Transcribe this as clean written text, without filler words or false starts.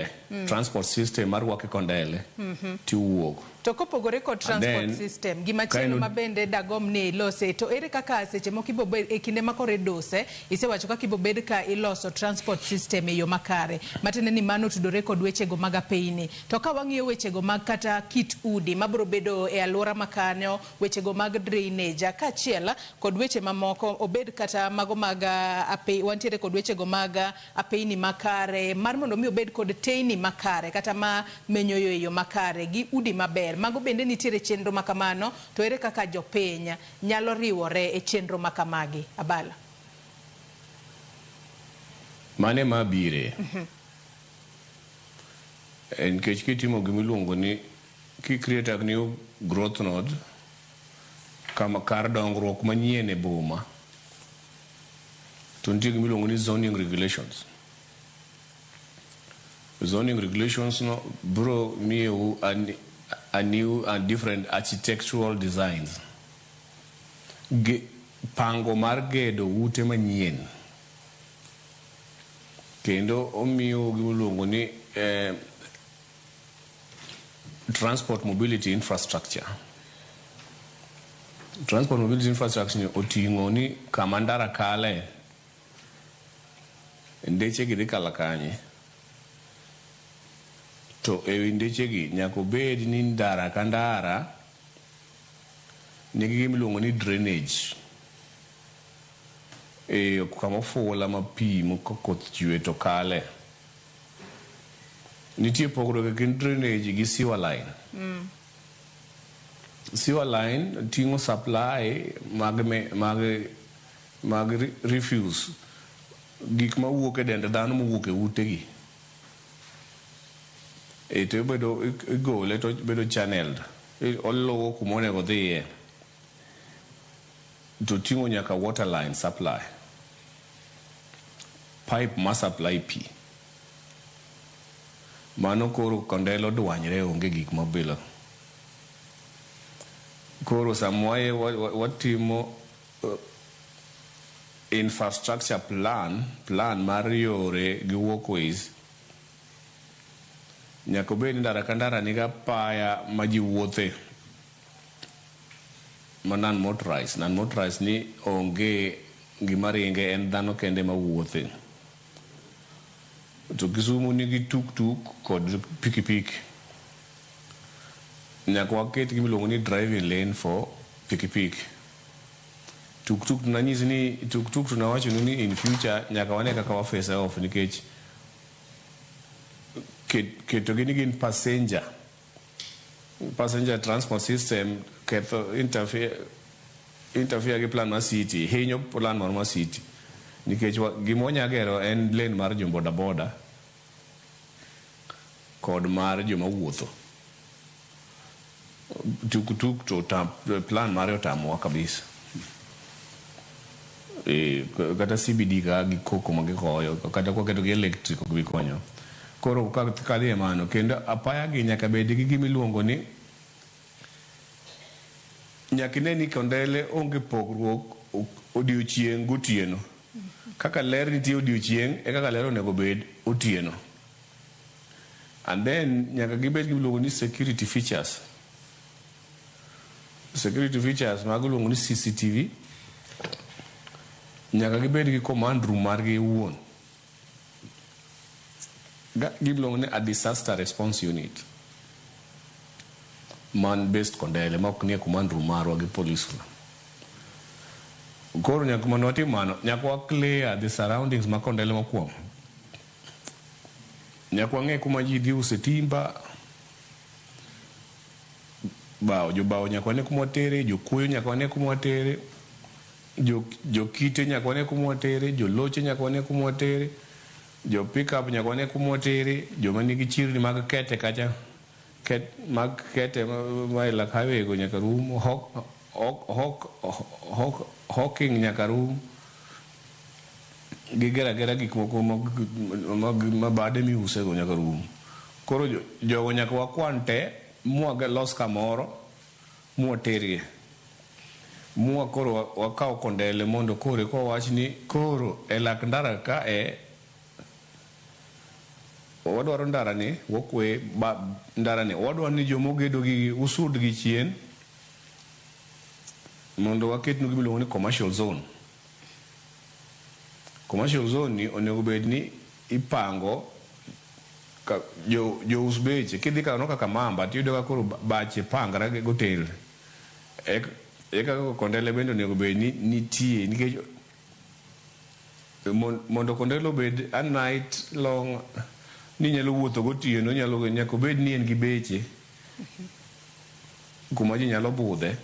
Kondele. Transport system mar rwaki Kondele tiwuok. To kopogore kod And transport then, system, gimachielo ka ma en- bende dagomb ni ilose, to ere kaka seche moko ibo bed, e kinde ma koro iduse, isewacho kaka ibo bed ka iloso transport system e yo makare, matiende ni mano otudore kod wechego mag apeyni. To ka wang'iyo wechego mag kata kit udi mabiro bedo e alwora makanyo, wechego mag drainage, kaachiel kod weche mamoko, obed kata mago mag apey, wantiere kod wechego mag apeyni makare, mar mondo mi obed kod teyni makare, kata ma menyo yo e yo makare, gi udi maber. Mago bende nitiere chenro makamano, to ere kaka jopiny nyalo riwore e chenro makamagi? Abala. Mane ma bire. Nikech kitimo gimiluongo ni ki create a new growth node, kama kar dongruok manyien e boma, to nitie gimiluongo ni zoning regulations. Zoning regulations no bro miyou a new and different architectural designs. Pango mar gedo ute manyien. Kendo omiyo gimiluongo ni transport mobility infrastructure. Transport mobility infrastructure ni oting'o ni kama ndara kale, ndeche gi dhi kalo kanye, to ewi ndeche gi nyaka obed ni ndara ka ndara nigi gima iluongo ni drainage. E kama ofula ma pi ka koth chwe to kale. Nitie pogruok e kind drainage gi sewer line. Sewer line ting'o supply mag refuse, gik mawuok e dend dhano mowuok e utegi. E to ibedo igole to bedo channeled. Oluwo kuma onego odhiye. To ting'o nyaka water line supply. Pipe ma supply pi. Mano koro Kondele odwanyre, onge gik mabilo. Koro sama watimo infrastructure plan, plan mar yore gi walkways, nyaka obed ni ndara ka ndara nigi apaya ma ji wuothe ma non motorized. Non motorized ni onge gima ringe, en dhano kende mawuothe. To Kisumu nigi tuk tuk kod pikipiki. Nyaka waket gima iluongo ni driving lane for pikipiki. Tuk tuk to nanyisi ni tuk tuk to nawachonu ni in future nyaka wane kaka wa face off, nikech ketogi ni gin passenger transport system ketho interfere gi plan mar city, hinyo plan mar city, nikech gima wanya gero en lane mar jo boda boda kod mar joma wuotho. Tuk tuk to plan mare otamowa kabisa. E, kata CBD ka gi koko ma gigoyo, kata kwaketo gi electric ok bi konyo. Koro kadhi e mano kendo, apaya gi nyaka bed gi gima iluongo ni, nyaka ine ni Kondele onge pogruok odiochieng' gotieno. Kaka ler nitie odiochieng' e kaka ler onego bed otieno. And then nyaka gibed gi iluongo ni security features. Security features mago iluongo ni CCTV. Nyaka gibed gi command room margi owuon. Giluongo ni a disaster response unit man based Kondele, ma ok nie command room marwa gi police. Koro nyaka mondo watim mano, nyaka wa clear the surroundings ma Kondele mokwongo. Nyaka wang'e kuma ji dhi use timber, bao, jobao nyaka wane kuma watere, jokuoyo nyaka wane kuma watere, jokite nyaka wane kuma watere, joloche nyaka wane kuma watere, jo pickup nyaka wane kuma watere, joma nigi chirni mag kete kacha, mag kete ma e lak highway go nyaka rum, hawking nyaka rum, gigero agera gik moko mag mabade miuse go nyaka rum. Koro jogo nyaka wakwan te mwalos kamoro mwatergie. Mwa koro wakaw Kondele mondo koro eka wawach ni koro e lak ndara ka e Wadwaro ndara ni, walkway, ba, ndara ni. Wadwaro ni jomogedo gi usud gi chien mondo waketnu gima iluongo ni commercial zone. Commercial zone ni onego bed ni ipango ka jo jous beche kidhi kano kaka Mamba tiyudo ka koro bache pangre gi hotel. E e kaka Kondele bende onego bed ni nitie nikech mondo Kondele obed a night long ni nyalo wuotho gotieno nyalo nyaka obed ni en gi beche kuma ji nyalo budhe.